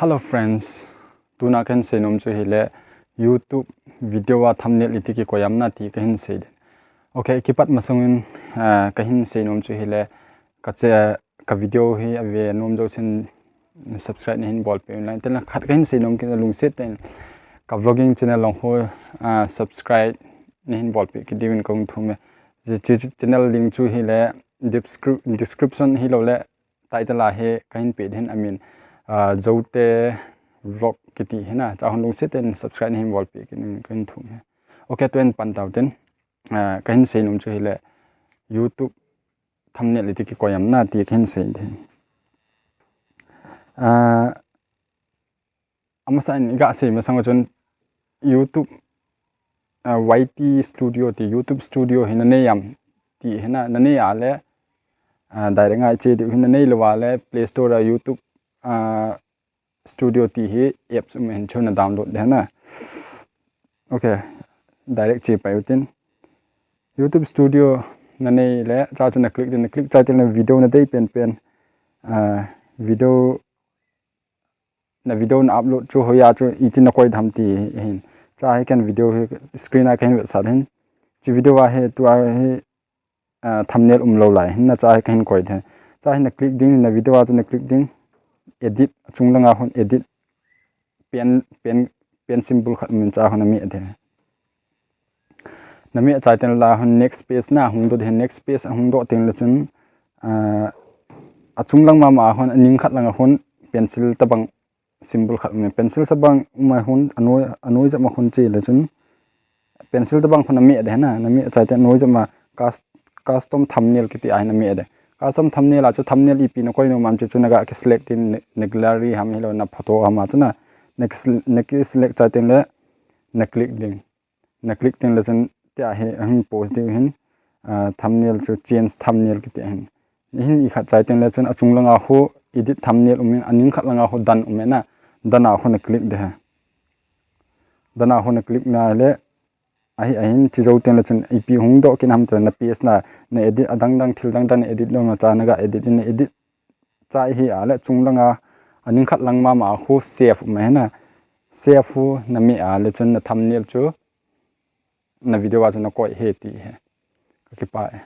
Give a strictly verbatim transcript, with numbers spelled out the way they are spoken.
Hello friends, tuna kahin seinom chu hile YouTube video a thumbnail iti kikoi ham na ti kahin sei ding. Okay, kipat masangin, ah, kahin seinom chu hile ka che-, ka video hi ave nom jousen subscribe nahin bolpeh un lang. Tena khat kahin seinom kit lungset tah in ka vlogging channel lang ho, ah, subscribe nahin bolpeh kit diuvin kahung thum e. Hiche channel link chu hile descri-, description hilou le title a hi kahin peh ding ahin, ah, Jote Vlog kiti hi na, chua hon lungset tah in subscribe nahin bolpeh kit diuvin kahin thum e. Okay, tun pan tau tin, ah, kahin seinom chu hile YouTube thumbnail iti kikoi ham na ti kahin sei ding. Ah, amasa in iga sei masang chun YouTube, ah, Y T Studio ti YouTube Studio hi nanei ham ti hi na, nanei a le, ah, direct a iche diu ahin, nanei lou a le Play Store a YouTube, ah, Studio ti hi apps um ahin, chua na download ding na. Okay, direct che pai utin. YouTube Studio nanei le, chua chu na click ding, na click chai teng le video nadei penpen, ah, video, na video na upload chu hoiya chu iti nakoi ding ham ti ahin. Chua hi ken video hi screen a kahin vetsah ding. Hiche video a hi tua hi, ah, thumbnail umlou lai ahin na, chua hi kahin koi ding. Chua hi na click ding, na video a chu na click ding. Edit, achung langa hon edit pen, pen, pen symbol khat um in, chua hon nameh ding. Nameh chai teng le hon next page na hung doh ding, next page ahung doh teng le chun, ah, achung lang mama a hon, aning khat langa hon pencil tobang symbol khat um e. Pencil tobang um a hon, anoi, anoi jep a hon che le chun, pencil tobang hon nameh ding na, nameh chai teng anoi jep a cus-, custom thumbnail kiti a hi nameh ding. Custom thumbnail a chu thumbnail ipi nakoi nom ham chu, chu naga kiselect in, na gallery ham hilou na photo ham a chu na, na kis-, na kiselect chai teng le na click ding. Na click teng le chun tia hi ahin post diu ahin, ah, thumbnail chu change thumbnail kiti ahin. Ahin ikhat chai teng le chun achung langa ho edit thumbnail um in, aning khat langa ho done um e na, done a ho na click ding ahi. Done a ho na click na le, ahi, ahin che jou teng le chun ipi hung doh kit ham ti le na page na, na edit adang dang, thil dang dang na edit nom a, chua naga edit in, na edit chai hi a le chung langa aning khat lang mama a ho save um ahi na, save ho nameh a le chun na thumbnail chu na video a chu nakoi ahi ti ahi. Kakipah e.